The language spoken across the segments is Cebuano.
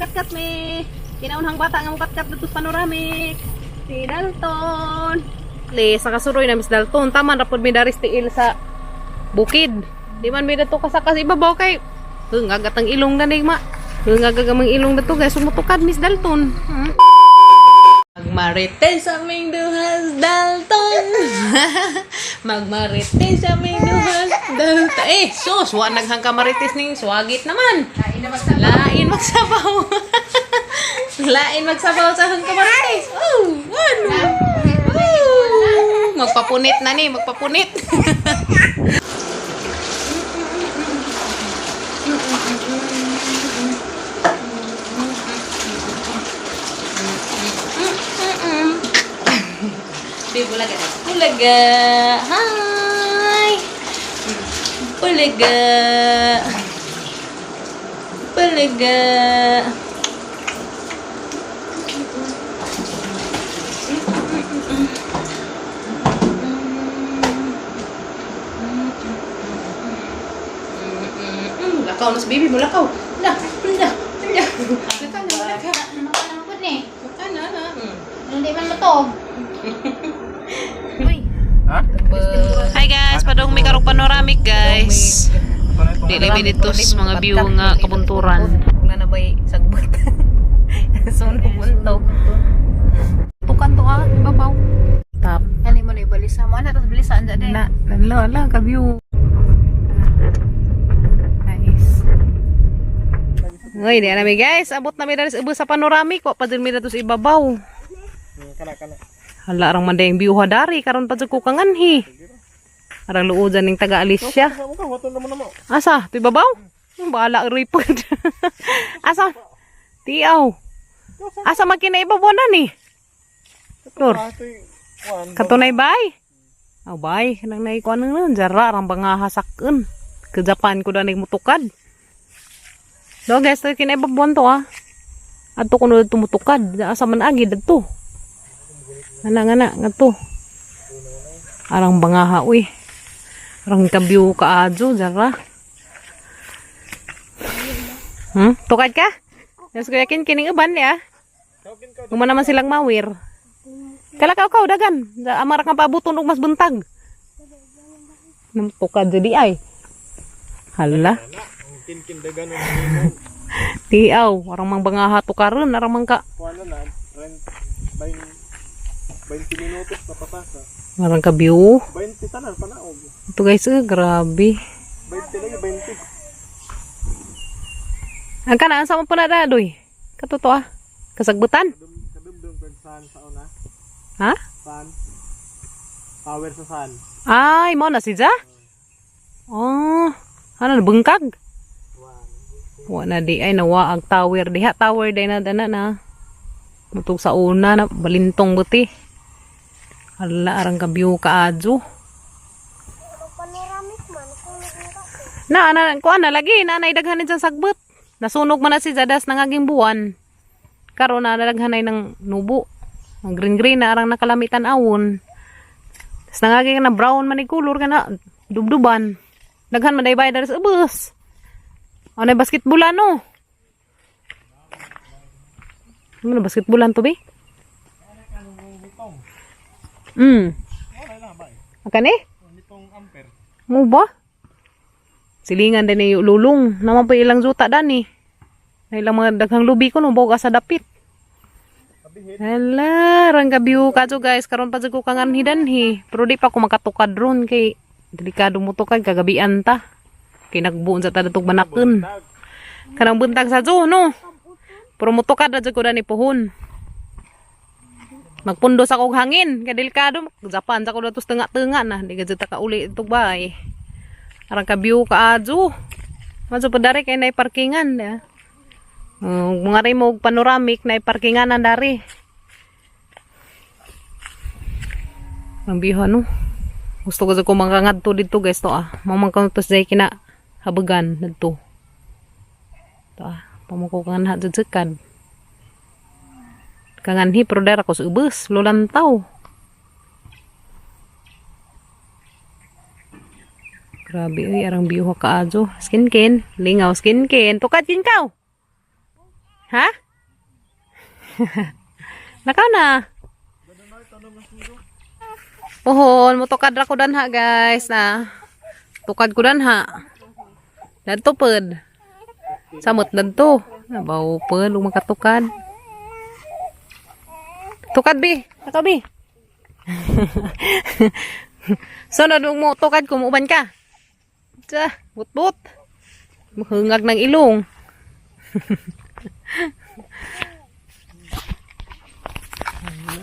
Magkatkat mi. Kinaunhang bata nga mukatkat dito sa panoramic. Si Dalton. Le, sa kasuroy na Miss Dalton. Tama ra pud mi daris tiil sa bukid. Di man mi dato kasakas ibabaw kay hungagat ang ilong na ma. Hungagat ang ilong na to guys. Sumutukad Miss Dalton. Magmarites sa aming duhas Dalton. Magmarites sa aming duhas Dalton. Eh, sus, wa naghang kamarites ning swagit naman. Lain magsabaw. Lain magsabaw sa hang kamarites. Oh, ano? Oh, magpapunit na ni, magpapunit. Di bulaga na. Bulaga. Hi. Bulaga. Bulaga. Lakaw na si baby mo, lakaw. Na, na, na. Lakaw na, lakaw. Naman ni. Lakaw na, na. Hindi man matog. Uy. Hi guys, padong may karong panoramic guys. Dili mi dito sa mga view nga kabunturan. Na nabay sagbot. Sunog bunto. Tukan to ah, babaw. Tap. Ani mo na ibalisa mo. Ano tas balisa anda din. Na, nala la ka view. Nice. Ngoy, di na mi guys, abot na mi dali sa ubos sa panoramic, wa pa din mi dito sa ibabaw. Kana kana. Hala rang man dayang view ha dari karon pa jud ko kanganhi. Arang luodan ning taga Alicia. Sa mo ka wato naman namo. Asa? Tuy babaw? Bahala ang ripod. Asa? Tiaw. Asa magkinaibabaw na ni? Lor. Katunay bay? Aw bay, kanang naikuan na nun. Jara, rang bangahasakan. Ke Japan ko na mutukad. Do guys, ito kinaibabawan to ah. Adto ko na tumutukad. Asa man agi dadto. Ana nga na, ngadto. Arang bangaha uy. Arang kabiyo ka adyo, jara. Tukad ka? Yes, kuya kin kining uban niya. Uma naman silang mawir. Kalakaw ka, dagan. Amara kang paabuton og mas buntag. Nang tukad jadi ay. Hala. Kinkin dagan mo. Tiaw, arang mang bangaha tukaron, arang mang ka. Kuan na rent 20 minutos na patasa. Arang ka view. 20 tanan panaog. Ito guys, eh, grabe. 20 lagi 20. Ang kanaan sa mo pa na dadoy. Katoto ah. Kasagbutan. Kadumdum kag san sa una. Ha? San. Power sa san. Ay, mo na si Ja? Oh, ano bungkag? Wa na di ay nawa ang tower diha tower day na dana na. Mutog sa una na balintong buti. Ala arang ka view ka adyo. Panoramic man kung Na ana kuan na lagi na nay daghan ni dyan sagbot. Nasunog man na si Jadas nangaging buwan. Karon na nadaghan ay ng nubo. Ang green green na arang nakalamitan awon. Tas nangaging na brown man ni kulor kana dubduban. Daghan man day bay dari sa ubos. Ano ay basketball ano? Ano na basketballan to be? Akan eh? Nitong ampere. Mo ba? Silingan din ni lulong. Naman pa ilang zuta dani. Na ilang mga daghang lubi ko no boga sa dapit. Hala, rang gabiw ka to guys. Karon pa jud ko kangan hidanhi. Pero di pa ko makatukad ron kay delikado mo tukad kagabian ta. Kay nagbuon sa tadatog banakon. Kanang buntag sa jo no. Pero motukad na jud ko dani puhon. Magpundo sa kog hangin, kay delikado Japan sa ko datos tunga-tunga na, di ka jud ta kauli itog bay. Arang ka view ka adyo. Madyo pa dari kay nay parkingan ya. Mga rin mo og panoramic na parkingan na dari. Ang view ano. Gusto ko sa ko mangangadto dito guys to ah. Mamang to sa kina habagan dito. To ah, pamuko kan ha judsekan. Kanganhi pero dara ko sa ubos, lulantaw. Grabe uy, arang view ka adyo. Skin kin, lingaw skin kin. Tukad kin kaw. Ha? Lakaw na. Pohon, mutukad ra ko danha, guys, na. Tukad ko danha. Dadto pod. Samot dadto. Nabaw pod ug makatukad. Tukad bi. Lakaw bi. Sunod ug mo tukad ko muuban ka. Tsa, but-but. Hungag ng ilong.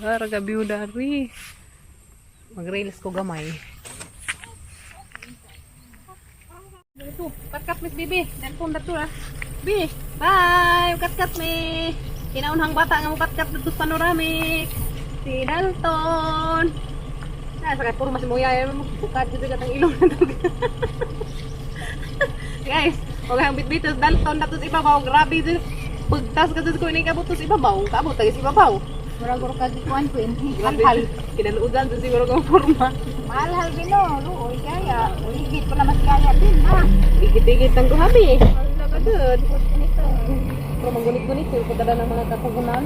Ala, gabi dari. Mag-reels ko gamay. Dito, kat-kat Miss Bibi. Dalton dato ah. Bi, bye. Kat-kat mi. Kinaunhang bata nga mo kat-kat dito sa panoramic. Si Dalton. Na, sakay puro mas muya ay mo bukad jud ang ilong na to. Guys, wag ang bitbit Dalton dato sa ibabaw. Grabe jud. Pagtas ka ko ini kabot sa ibabaw. Kaabot ta sa ibabaw. Murag ro kag kuan ko ini. Halhal. Kinaluogan sa siguro kang forma. Mahal bino, luoy kaya. Uligit pa naman kaya din ha. Igit-igit ang guhabi. Agad. Pero manggunit-gunit, yung pagkada ng mga kakugunan.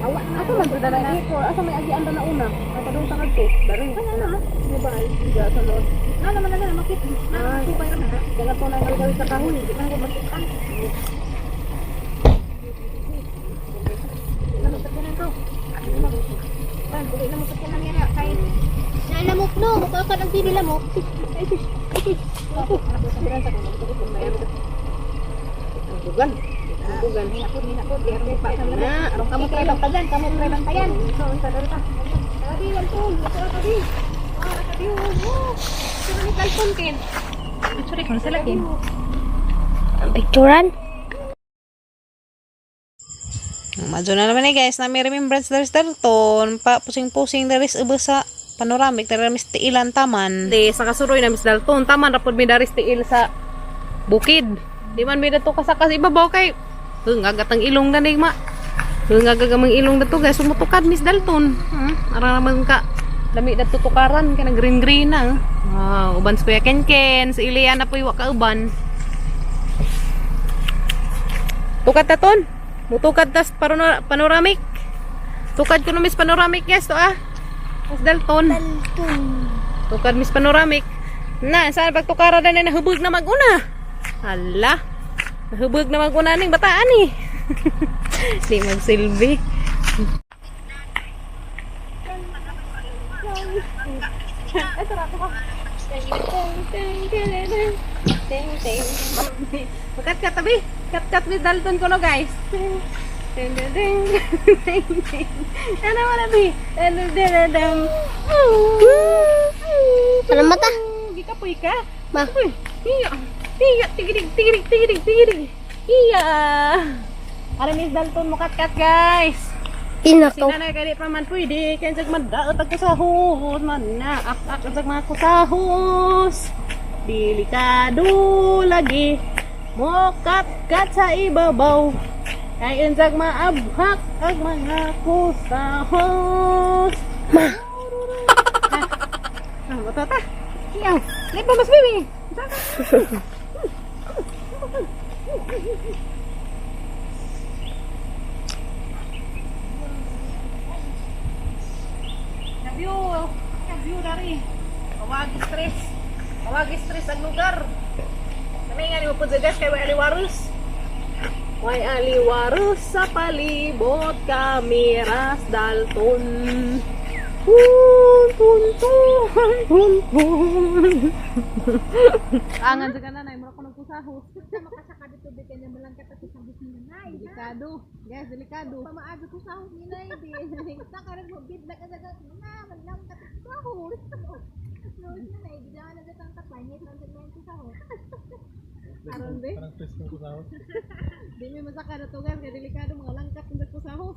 Awa na. Asa man sa na iko? Asa may agian na una? Asa doon sa kadto? Dari. Ano na? Di ba? Diga sa loob. Na naman na na makit. Na Ay. subay ra na. Daga to nang gawin sa kahoy. Di man ko makit ang. Pan, dili na mo sa kanan niya kay Nalamok no, mukha ka ng TV lamok. Ay, fish. Ay, fish. Ako. Ang dugan. Ang dugan. Na, arong Kamu kamo try bantayan, kamu try bantayan. Tabi, Dalton. Tabi. Ah, tabi. Oh. Sino ni Dalton kin? Picture ko sila kin. Picturean? Madyo na naman eh guys, na may remembrance daris Dalton, pa pusing-pusing daris ubo sa panoramic, daris mis tiilan taman. Di, sa kasuroy na Miss Dalton, taman rapod mi daris tiil sa bukid. Di man mi dato kasakas ibabaw kay hungag atang ilong na ma. Hungag ang ilong dato guys, sumutukad Miss Dalton. Ara naman ka lami dato tukaran kay nag green green na. Wow, uban si Kuya Ken Ken, si Ileana na po iwa ka uban. Tukad ta ton. Mutukad tas panoramic. Tukad ko no Miss Panoramic yes to ah. Miss Dalton. Dalton. Tukad Miss Panoramic. Na, saan pagtukara na na nahubog na maguna. Hala. Nahubog na maguna ning bataan eh. Di magsilbi. Ay, tara ko. Ting, ting, ting. Makat-kat tabi. Kat-kat Miss Dalton ko no guys. Ting, ting, ting, ting, ting. Ano mo na bi? Ano, dun, dun, dun. Ano mata? Gikapoy ka? Ma. Uy, iya. Iya, tigirig, tigirig, tigirig, tigirig. Iya. Para Miss Dalton mukat-kat guys. Pinato. Sina na kay di pa man pwede kay jag madaot ang kusahos man na ak ak jag mga kusahos. Delikado lagi mo kat sa ibabaw. Kay unsag maabhak ang mga kusahos. Ma. Ah, bata ta. Iyaw. Lipa mas bibi. View, view dari. Kawag stress. Kawag stress ang lugar. Kami nga ni mo guys kay way aliwarus. Way aliwarus sa palibot kami ras Dalton. Tun tun tun tun tun. Angan sa kanan ay mura ko nagkusahos. Makasaka dito bi kanya malangkat at sa ni nanay. Delikado. Guys, delikado. Pamaagi ko sa ni nanay bi. Sa karon mo bid na ka na malangkat at sahos. No, nanay bigla na datang kapanyet lang sa mga sahos. Aron be. Parang twist ng kusahos. Di mi masaka na to guys, kay delikado mga langkat ng kusahos.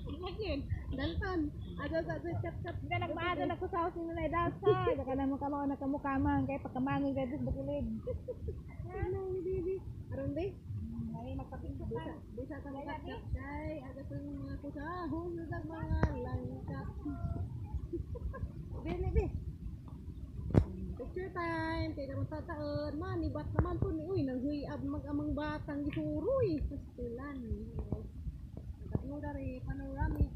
Imagine, Dalton. Ato sa ato kat kat. Hindi nagmaado na kusahos ni nanay dasa. Daka na mo kamo na kamukamang kay pagkamangin kay dus bakilig. Ano baby? Aron be. Ay magpapinto ka. Bisa ta kat kat kay aga sa mga kusahos sa mga langkat. Bene be. Picture time. time. Kay karon sa taon, manibat naman po ni uy nang huyab mag-amang batang gisuroy. Pastilan. Nagkayo dari panoramic.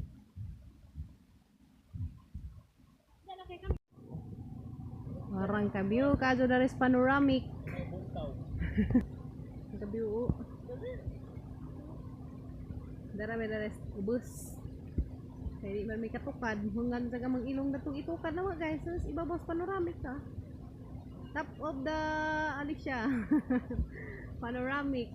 Warang kabiyo kadyo dari sa panoramic. Kabiyo. Dara may dari sa ubos. Kaya di man may katukad, hanggang sa gamang ilong na itong itukad na guys. So, ibabaw sa panoramic ta. Top of the Alicia. Panoramic.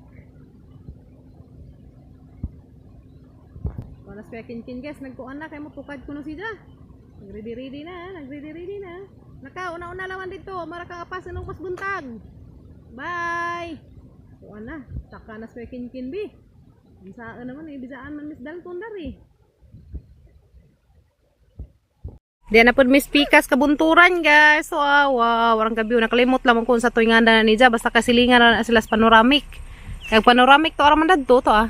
Wala sa kinkin guys, nagkuan na kay mo tukad kuno sila. Nagready ready na, nagready ready na. Naka una-una laman dito, mara ka apas anong pasbuntag. Bye. Kuan na, taka na sa kinkin bi. Ang naman eh, bisaan man Miss Dalton dari. Di na pud Miss Pikas kabunturan guys. So ah, wow, warang gabi nakalimot lamang kung sa tuwing na nija basta kasilingan na sila sa panoramic. Kag panoramic to ara man dadto to ah.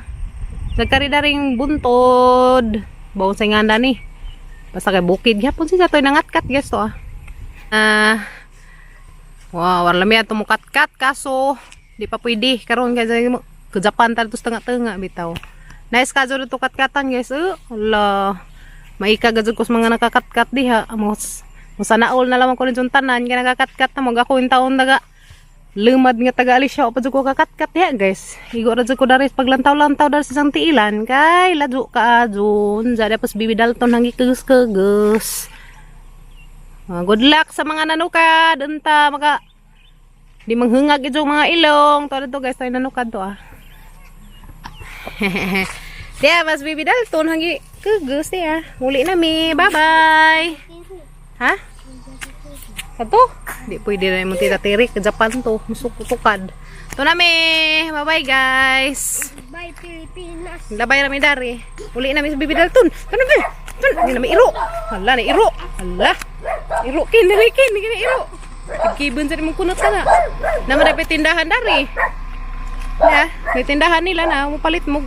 Nagkari na ring buntod. Bawon sa nganda ni. Basta kay bukid gyapon siya toy nangatkat guys to ah. Ah. Wow, warang lami ato mukatkat kaso di pa pwede karon kay ke Japan ta to tanga-tanga bitaw. Nice ka jud to katkatan guys. Ala. Maika gajud ko sa mga nakakatkat diha. Amos Musanaol na lamang ko rin yung tanan kay nakakatkat na mag ako yung taon naga lumad nga taga Alicia pa jud ko kakatkat diha guys. Igo ra jud ko dari paglantaw-lantaw dari sa isang tiilan kay ladyo ka adun. Jada pas Bibi Dalton hangi kegus-kegus. Ah, good luck sa mga nanukad unta maka di manghungag ijong mga ilong. To to guys, tayo nanukad to ah. Diya, mas Bibi Dalton hangi kegus diya. Muli na mi. Bye-bye. Ha? Kato? Di pwede na imong tita Tirik. Japan to. Musuk-tukad. To na mi. Bye-bye guys. Bye, Pilipinas. Labay rami dari. Uli na mi sa Bibi Dalton. To na bi. To na. Di na mi iro. Hala na iro. Hala. Iro kin. Dili kin. Dili iro. Kibon sa imong kunot ka na. Naman dapat tindahan dari. Ya, may tindahan nila na mupalit mo.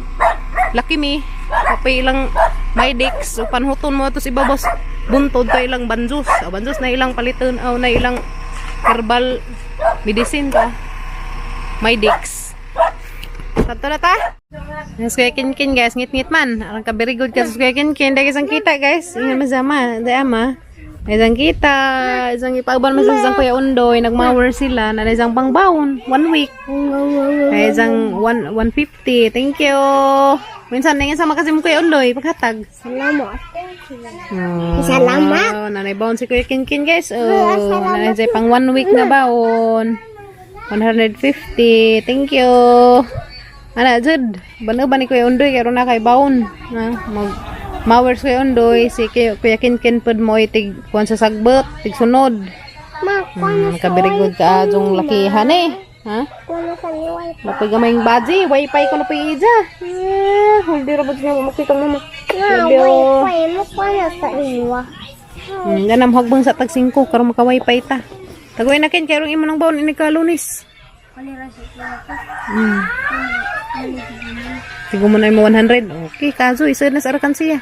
Laki mi. Kapay ilang Mydex o panhuton mo to si babos buntod to ilang banjus. O banjus na ilang paliton o na ilang herbal medicine to. Mydex. Kanto na ta? Yes, kuya Kinkin guys, ngit-ngit man. Arang ka very good ka sa kuya Kinkin. Dahil isang kita guys. Ingan mazama, dahil ama. Isang kita, isang ipauban man sa isang kuya Undoy, nagmawer sila, na isang pangbaon, one week. Ay, isang 150. Thank you. Minsan, nangin sama kasi mo kuya Undoy, paghatag. Salamat. Oh, Salamat. Nanay baon si Kuya Kinkin guys. Oh, nanay siya pang one week na baon. 150. Thank you. Ana, Jud. Bano ba ni Kuya Undoy? Karon na kay baon. Na, mag mawers Kuya Undoy. Si Kuya, Kuya Kinkin pod mo tig kuan sa sagbot, tig sunod. Ma, Kabirigod ka adjong lakihan eh. Ha? kuno sa niway. Mapoy gamay yung baji. Wifi ko na po yung ija. Eh, hindi ra ba siya makita mo. Nga, wifi mo kuno sa inwa. Ganam hagbang sa tag 5 karon maka wifi ta. Tagoy na ken kay imo nang baon ini ka Lunes. Tigo mo na imo 100. Okay, kaso isa na sa arkansiya.